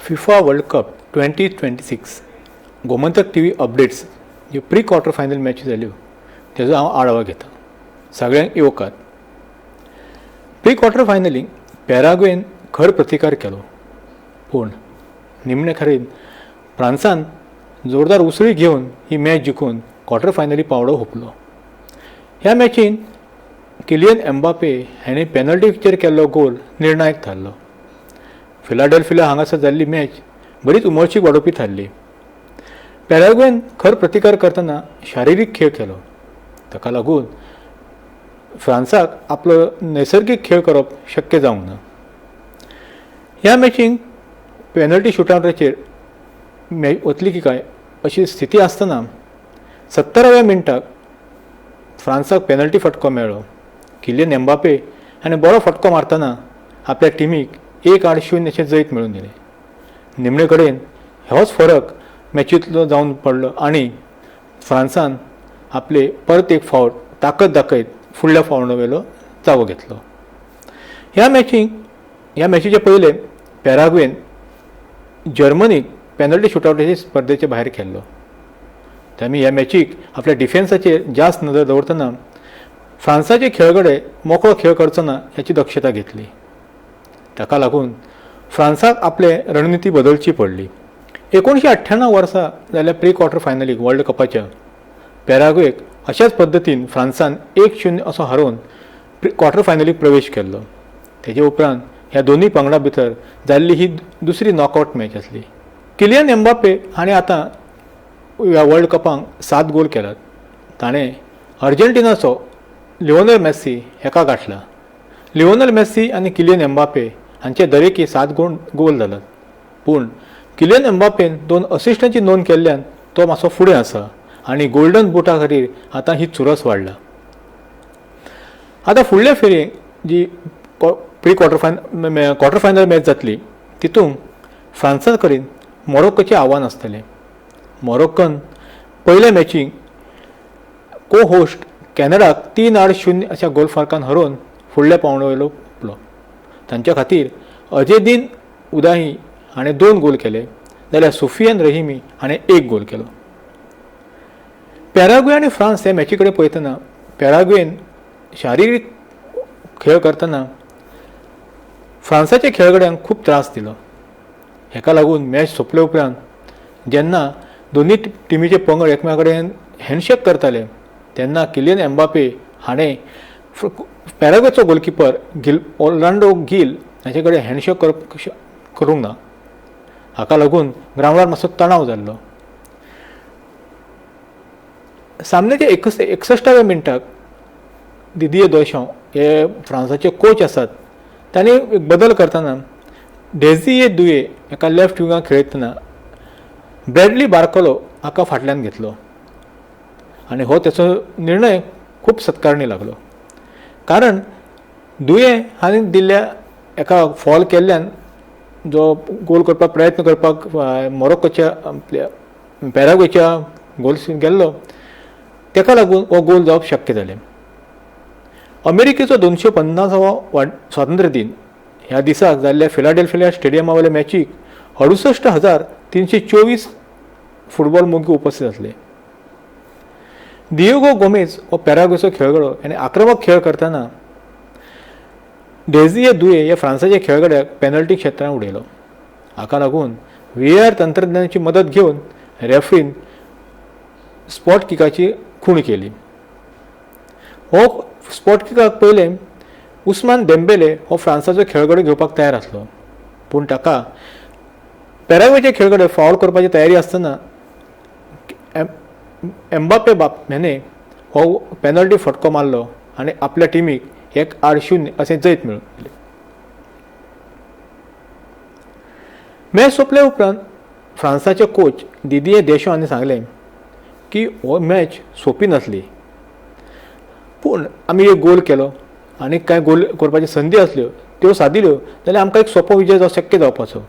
FIFA World Cup 2026 Gomantak TV updates ज्यो pre quarter final मॅची जाल्यो तेजो हांव आढावा घेता. सगळ्यांक येवकार. प्री क्वॉर्टर फायनलीक पॅराग्वेन खर प्रतिकार केलो, पूण निमणे खरेन फ्रांसान जोरदार उसळी घेवन ही मॅच जिखून क्वॉर्टर फायनली पावंडो हुपलो. ह्या मॅचीन किलियन एम्बापे हाणें पेनल्टीचेर केल्लो गोल निर्णायक थारलो. फिलाडेल्फिया हांगासर जाल्ली मॅच बरीच उमळशीक वाडोवपी थारली. पॅराग्वेन खर प्रतिकार करतना शारिरीक खेळ केलो, ताका लागून फ्रांसाक आपलो नैसर्गीक खेळ करप शक्य जावंक ना. ह्या मॅचींक पेनल्टी शुटआवटाचेर मॅच वतली की काय अशी स्थिती आसतना 70व्या मिनटाक फ्रांसाक पेनल्टी फटको मेळ्ळो. किलियन एम्बापे हाणें बरो फटको मारतना आपल्या टिमीक 1-0 अशें जैत मेळोवन दिलें. निमणे कडेन होच फरक मॅचींतलो जावन पडलो आनी फ्रांसान आपले परत एक फावट ताकद दाखयत फुडल्या पावंड्या वयलो जागो घेतलो. ह्या मॅचीचे पयले पॅराग्वेन जर्मनीक पेनल्टी शुटआवटाचे स्पर्धेचे भायर केल्लो. आमी ह्या मॅचीक आपल्या डिफेन्साचेर जास्त नदर दवरतना फ्रांसाचे खेळगडे मोकळो खेळ करचो ना ह्याची दक्षता घेतली. ताका लागून फ्रांसाक आपले रणनिती बदलची पडली. 1998 वर्सा जाल्ल्या प्री क्वॉर्टर फायनलीक वर्ल्ड कपाच्या पॅराग्वेक अशाच पद्दतीन फ्रांसान 1-0 असो हारोवन क्वॉर्टर फायनलीक प्रवेश केल्लो. तेजे उपरांत ह्या दोनूय पंगडा भितर जाल्ली ही दुसरी नॉकआवट मॅच आसली. किलियन एम्बापे हाणें आतां ह्या वर्ल्ड कपांक 7 गोल केल्यात. ताणें अर्जेंटिनाचो लिओनल मेस्सी हेका गांठला. लिओनल मेस्सी आनी किलियन एम्बापे हांचे दरेकी 7 गोल जाल्यात, पूण किलियन एम्बापेन 2 असिस्टांची नोंद केल्ल्यान तो मातसो फुडें आसा आनी गोल्डन बुटा खातीर आतां ही चुरस वाडला. आतां फुडले फेरयेक जी pre quarter quarter final match जातली तितूंत फ्रांसा कडेन मोरोक्कोचें आव्हान आसतलें. मोरोक्कोन पयल्या मॅचीक को होस्ट कॅनडाक 3-0 अशा गोल फरकान हरोवन फुडल्या पावंड्या वयलो हुपलो. तांच्या खातीर अजेदीन उदाही हाणें 2 गोल केले, जाल्यार सुफियान रहिमी हाणें 1 गोल केलो. पॅराग्वे आनी फ्रांस हे मॅची कडेन पळयतना पॅराग्वेन शारिरीक खेळ करतना फ्रांसाच्या खेळगड्यांक खूब त्रास दिलो. हेका लागून मॅच सोंपले उपरांत जेन्ना दोनूय टिमीचे पंगड एकमेका कडेन हँडशेक करताले तेन्ना किलियन एम्बापे हाणें पॅराग्वेचो गोलकिपर गिल ओर्लांडो गिल हाचे कडेन हँडशेक करप करूंक ना. हाका लागून ग्रावंडार मातसो तणाव जाल्लो. सामन्याच्या 61व्या मिनटाक दिदिये दोशांव हे फ्रांसाचे कोच आसात, तांणी एक बदल करतना डेझिये दुये हेका लेफ्ट विंगाक खेळयतना ब्रॅडली बार्कोलो हाका फाटल्यान घेतलो आनी हो तेचो निर्णय खूब सत्कारणी लागलो, कारण दुये हाणें दिल्ल्या एका फॉल केल्ल्यान जो गोल करपाक प्रयत्न करपाक मोरोक्कोच्या आपल्या पॅराग्वेच्या गोल गेल्लो, तेका लागून हो गोल जावप शक्य जालें. अमेरिकेचो 250वो स्वातंत्र्य दिन ह्या दिसाक जाल्ल्या फिलाडेल्फिया स्टेडियमा वयल्या मॅचीक 68,324 फुटबॉल मोगी उपस्थित आसले. दिएगो गोमेज हो पॅराग्वेचो खेळगडो आनी आक्रमक खेळ करतना डेझिये दुये ह्या फ्रांसाच्या खेळगड्याक पेनल्टी क्षेत्रांत उडयलो. हाका लागून व्हीएआर तंत्रज्ञानाची मदत घेवन रेफ्रीन स्पॉट किकाची खूण केली. हो स्पॉट किकाक पयलें उस्मान देंबेले हो फ्रांसाचो खेळगडो घेवपाक तयार आसलो, पूण ताका पॅराग्वेचे खेळगडे फावल करपाची तयारी आसतना एम्बापे बाप ह्याने हो पेनल्टी फटको मारलो आनी आपल्या टिमीक 1-0 अशें जैत मेळोवन दिलें. मॅच सोंपले उपरांत फ्रांसाचे कोच दिदिये देशो हांणी सांगलें की हो मॅच सोंपी नासली, पूण आमी एक गोल केलो आनी कांय गोल करपाची संदी आसल्यो त्यो सादिल्यो जाल्यार आमकां एक सोंपो विजय जावं शक्य जावपाचो.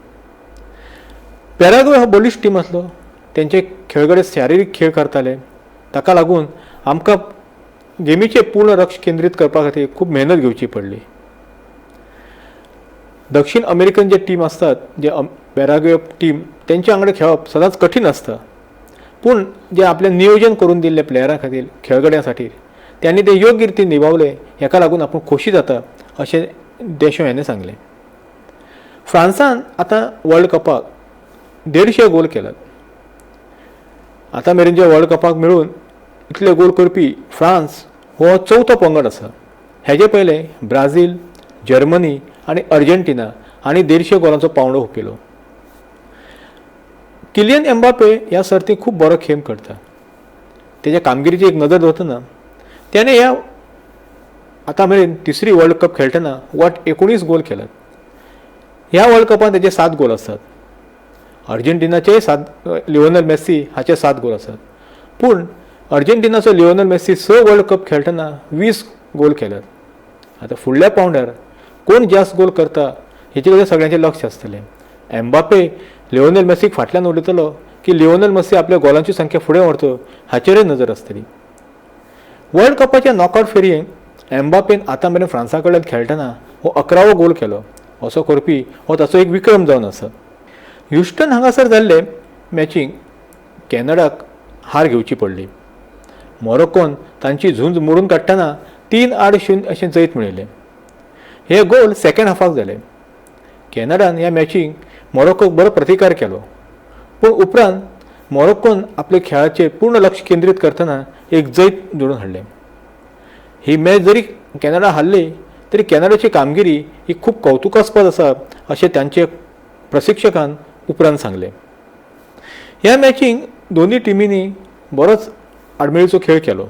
पॅराग्वे हो बलिश्ट टीम आसलो, तेंचे खेळगडे शारिरीक खेळ करताले, ताका लागून आमकां गेमीचेर पूर्ण लक्ष केंद्रीत करपा खातीर खूब मेहनत घेवची पडली. दक्षिण अमेरिकन जे टीम आसतात जे पॅराग्वे टीम तेंच्या वांगडा खेळप सदांच कठीण आसता, पूण जें आपलें नियोजन करून दिल्लें प्लेयरां खातीर, खेळगड्यां खातीर, त्यांनी तें योग्य रितीन निभावलें. हेका लागून आपूण खोशी जाता अशें देशो ह्याणें सांगलें. फ्रांसान आतां वर्ल्ड कपाक 150 गोल केल्यात. आतां मेरेन जे वर्ल्ड कपाक मेळून इतले गोल करपी फ्रांस हो चवथो पंगड आसा. हेजे पयलें ब्राझील, जर्मनी आनी अर्जेंटिना हांणी 150 गोलांचो पांवडो हुपिलो. किलियन एम्बापे ह्या सर्तीक खूब बरो खेळ करता. तेज्या कामगिरीची एक नदर दवरतना तेणें ह्या आतां मेरेन तिसरी वर्ल्ड कप खेळटना वट 19 गोल केल्यात. ह्या वर्ल्ड कपान तेजे 7 गोल आसात. अर्जेंटिनाचेय 7, लिओनल मेस्सी हाचे 7 गोल आसात. पूण अर्जेंटिनाचो लिओनल मेस्सी 6 वर्ल्ड कप खेळटना 20 गोल केल्यात. आतां फुडल्या पावंड्यार कोण जास्त गोल करता हेचे कडेन सगळ्यांचें लक्ष आसतलें. एम्बापे लिओनल मेस्सीक फाटल्यान उडयतलो की लिओनल मेस्सी आपल्या गोलांची संख्या फुडें व्हरतो हाचेरय नजर आसतली. वर्ल्ड कपाच्या नॉकआउट फेरयेंत एम्बापेन आतां मेरेन फ्रांसा कडल्यान खेळटना हो 11वो गोल केलो. असो करपी हो ताचो एक विक्रम जावन आसा. ह्युस्टन हांगासर जाल्ले मॅचीक कॅनडाक हार घेवची पडली. मोरोक्कोन तांची झूंज मोडून काडटना 3-0 अशें जैत मेळयलें. हे गोल सेकेंड हाफाक जाले. कॅनडान ह्या मॅचीक मोरोक्कोक बरो प्रतिकार केलो, पूण उपरांत मोरोक्कोन आपल्या खेळाचेर पूर्ण लक्ष केंद्रीत करतना एक जैत जोडून हाडलें. ही मॅच जरी कॅनडा हारली तरी कॅनडाची कामगिरी ही खूब कौतुकास्पद आसा अशें तांचे प्रशिक्षकान उपरांत सांगलें. ह्या मॅचीक दोनूय टिमींनी बरोच आडमेळीचो खेळ केलो.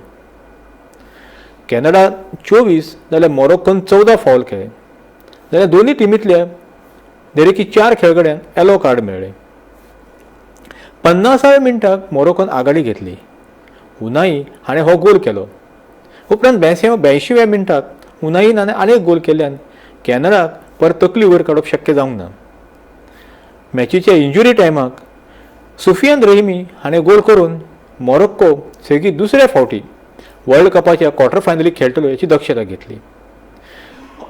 कॅनडा 24 जाल्यार मोरोक्कोन 14 फावल केले. जाल्यार दोनूय टिमींतल्या दरेकी 4 खेळगड्यांक येलो कार्ड मेळ्ळें. 50व्या मिनटाक मोरोक्कोन आघाडी घेतली. उनाई हाणें हो गोल केलो. उपरांत 82व्या मिनटाक उनाईन आनी एक गोल केल्ल्यान कॅनडाक परत तकली वयर काडप शक्य जावंक ना. मॅचीच्या इंजुरी टायमाक सुफियान रहिमी हाणें गोल करून मोरोक्को सेगीत दुसऱ्या फावटी वर्ल्ड कपाच्या क्वॉर्टर फायनलीक खेळटलो हेची दक्षता घेतली.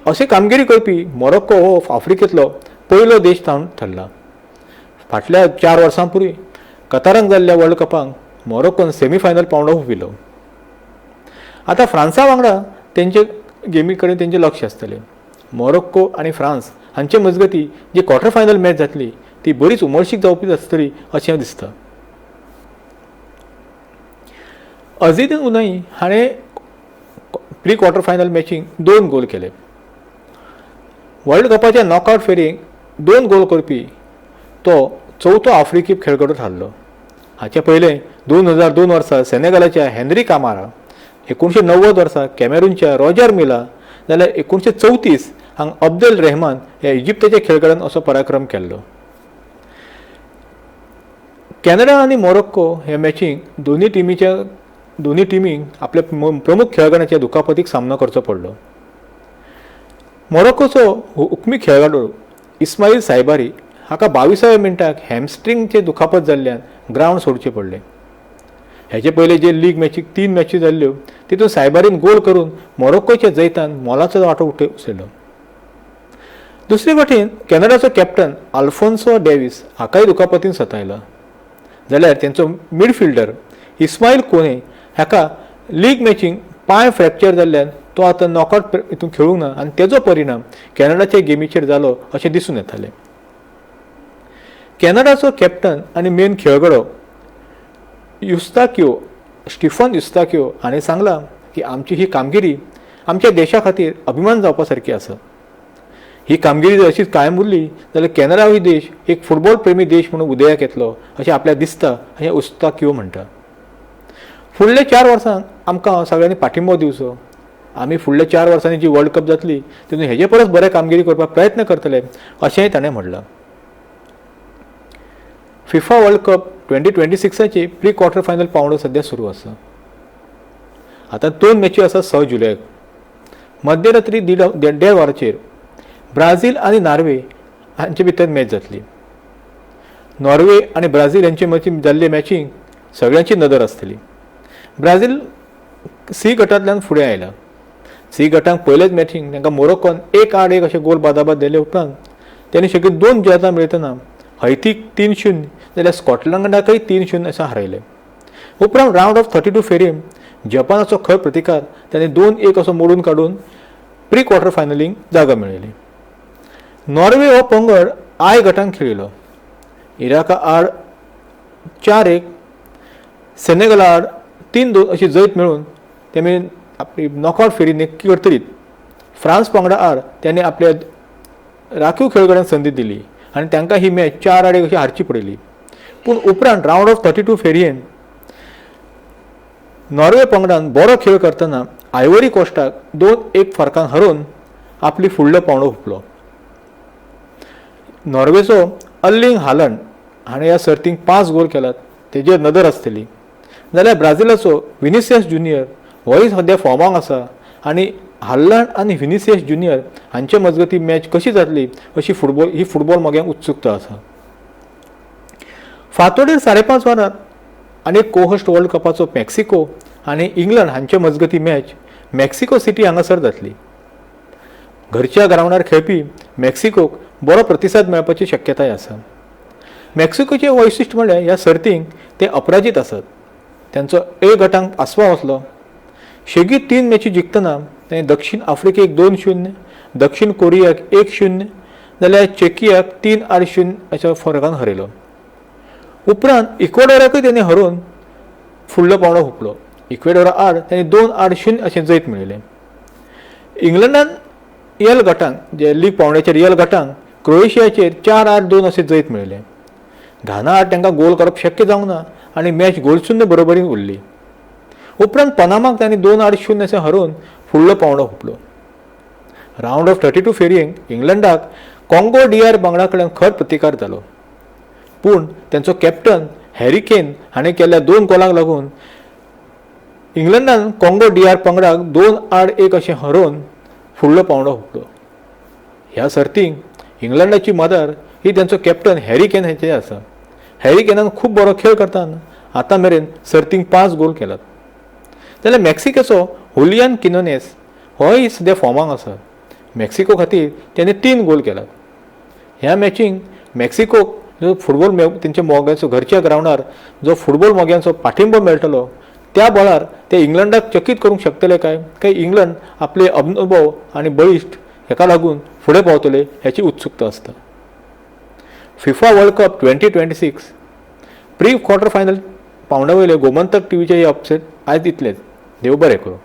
अशी कामगिरी करपी मोरोक्को हो आफ्रिकेंतलो पयलो देश जावन ठरला. फाटल्या 4 वर्सां पूर्वी कताराक जाल्ल्या वर्ल्ड कपाक मोरोक्कोन सेमीफायनल पावंडो हुपिलो. आतां फ्रांसा वांगडा तेंचे गेमी कडेन तेंचें लक्ष आसतलें. मोरोक्को आनी फ्रांस हांचे मजगती जी क्वॉर्टर फायनल मॅच जातली ती बरीच उमळशीक जावपी आसतली अशें दिसता. अझीदीन उनाई हाणें प्री क्वॉर्टर फायनल मॅचीक 2 गोल केले. वर्ल्ड कपाच्या नॉकआउट फेरयेक 2 गोल करपी तो चवथो आफ्रिकी खेळगडो थारलो. हाचे पयलें 2002 वर्सा सेनेगालाच्या हेनरी कामारा, 1990 वर्सा कॅमेरूनच्या रॉजर मिला, जाल्यार 1934 हांगा अब्देल रेहमान ह्या इजिप्ताच्या खेळगड्यान असो पराक्रम केल्लो. कॅनडा आनी मोरोक्को ह्या मॅचीक दोनूय टिमींक आपल्या प्रमुख खेळगड्यांच्या दुखापतीक सामनो करचो पडलो. मोरोक्कोचो हुकमी खेळगडो इस्माईल सायबारी हाका 22व्या मिनटाक हॅमस्ट्रिंगचे दुखापत जाल्ल्यान ग्रावंड सोडचें पडलें. हेचे पयले जे लीग मॅचीक 3 मॅची जाल्ल्यो तितून सायबारीन गोल करून मोरोक्कोच्या जैतान मोलाचो वांटो उचललो. दुसरे वटेन कॅनडाचो कॅप्टन आल्फोन्सो डेव्हिस हाकाय दुखापतीन सतायला. जाल्यार तेंचो मिडफिल्डर इस्माईल कोने हाका लीग मॅचीक पांय फ्रॅक्चर जाल्ल्यान तो आतां नॉकआउट हितून खेळूंक ना आनी तेजो परिणाम कॅनडाच्या गेमीचेर जालो अशें दिसून येतालें. कॅनडाचो कॅप्टन आनी मेन खेळगडो युस्ताक्यो स्टिफन युस्ताक्यो हाणें सांगलां की आमची ही कामगिरी आमच्या देशा खातीर अभिमान जावपा सारकी आसा. ही कामगिरी जर अशीच कायम उरली जाल्यार कॅनडा हो देश एक फुटबॉल प्रेमी देश म्हणून उदयाक येतलो अशें आपल्याक दिसता अशें उस्ताक्यो म्हणटा. फुडल्या 4 वर्सांक आमकां सगळ्यांनी पाठिंबो दिवचो. आमी फुडल्या 4 वर्सांनी जी वर्ल्ड कप जातली तितून हेजे परस बरें कामगिरी करपाक प्रयत्न करतले अशेंय ताणें म्हणलां. FIFA world cup 2026 pre quarter final पावंडो सद्या सुरू आसा. आतां 2 मॅची आसा 6 जुलयाक मध्यरात्री 1:30 वरांचेर ब्राझील आनी नॉर्वे हांचे भितर मॅच जातली. नॉर्वे आनी ब्राझील हांचे मदीं जाल्ले मॅचीक सगळ्यांची नदर आसतली. ब्राझील सी गटांतल्यान फुडें आयला. सी गटांत पयलेच मॅचीक तांकां मोरोक्कोन 1-1 अशे गोल बादाबाद दिले उपरांत तेणी शक्य 2 जैतां मेळयतना हैतीक 3-0 जाल्यार स्कॉटलंडाकय 3-0 अशें हारयलें. उपरांत रावंड ऑफ 32 फेरयेन जपानाचो खर प्रतिकार ताणें 2-1 असो मोडून काडून प्री क्वॉर्टर फायनलींक जागा मेळयली. नॉर्वे हो पंगड I गटान खेळिल्लो. इराका आड 4-1, सेनेगला आड 3-2 अशी जैत मेळून तेमी आपली नॉकआवट फेरी नक्की करतलीत. फ्रांस पंगडा आड ताणें आपल्या राखीव खेळगड्यांक संदी दिली आनी तांकां ही मॅच 4-1 अशी हारची पडली. पूण उपरांत रावंड ऑफ 32 फेरयेन नॉर्वे पंगडान बरो खेळ करतना आयवरी कोस्टाक 2-1 फरकान हरोवन आपली फुडलो पांवडो हुपलो. नॉर्वेचो अर्लिंग हालंड हाणें ह्या सर्तींक 5 गोल केल्यात, तेजेर नदर आसतली. जाल्यार ब्राझिलाचो विनिसियस ज्युनियर होय सद्या फॉर्माक आसा आनी हालंड आनी विनिसियस ज्युनियर हांचे मजगती मॅच कशी जातली अशी फुटबॉल ही फुटबॉल मोग्यांक उत्सुकता आसा. फांतोडेर 5:30 वरार आनी कोहोस्ट वर्ल्ड कपाचो मेक्सिको आनी इंग्लंड हांचे मजगती मॅच मेक्सिको सिटी हांगासर जातली. घरच्या ग्रावंडार खेळपी मेक्सिकोक बरो प्रतिसाद मेळपाची शक्यताय आसा. मेक्सिकोचें वैशिश्ट म्हणल्यार ह्या सर्तींक ते अपराजीत आसात. तांचो ए गटांक आस्पाव आसलो. शेगीत 3 मॅची जिखतना ताणें दक्षिण आफ्रिकेक 2-0, दक्षिण कोरियाक 1-0 जाल्यार चेकियाक 3-0 अशा फरकान हरयलो. उपरांत इक्वेडोराकय ताणें हरोवन फुडलो पांवडो हुपलो. इक्वेडोरा आड ताणें 2-0 अशें जैत मेळयलें. इंग्लंडान एल गटांक जे लीग पांवड्याचेर एल गटांक क्रोएशियाचेर 4-2 अशें जैत मेळयलें. घाना आड तांकां गोल करप शक्य जावंक ना आनी मॅच गोलशून्य बरोबरीन उरली. उपरांत पनामाक तांणी 2-0 अशें हरोवन फुडलो पांवडो हुपलो. रावंड ऑफ 32 फेरयेक इंग्लंडाक काँगो DR पंगडा कडेन खर प्रतिकार जालो. पूण तांचो कॅप्टन हॅरी केन हाणें केल्ल्या 2 गोलांक लागून इंग्लंडान काँगो DR पंगडाक 2-1 अशें हरोवन फुडलो पांवडो हुपलो. ह्या सर्तींक इंग्लंडाची मदार ही तांचो कॅप्टन हॅरी केन हांचे आसा. हॅरी केनान खूब बरो खेळ करतना आतां मेरेन सर्तींक 5 गोल केल्यात. जाल्यार मेक्सिकोचो हुलियन किनोनेस होय सद्या फॉर्माक आसा. मेक्सिको खातीर ताणें 3 गोल केल्यात. ह्या मॅचींक मेक्सिकोक जो फुटबॉल तेंच्या मोग्यांचो घरच्या ग्रावंडार जो फुटबॉल मोग्यांचो पाठिंबो मेळटलो त्या बळार ते इंग्लंडाक चकीत करूंक शकतले काय काय इंग्लंड आपले अनुभव आनी बळिश्ट हेका लागून फुडें पावतले हेची उत्सुकता आसता. FIFA World Cup 2026 pre quarter final पावंड्या वयले गोमंतक टीव्हीचे हे अपसेट आयज इतलेच. देव बरें करूं.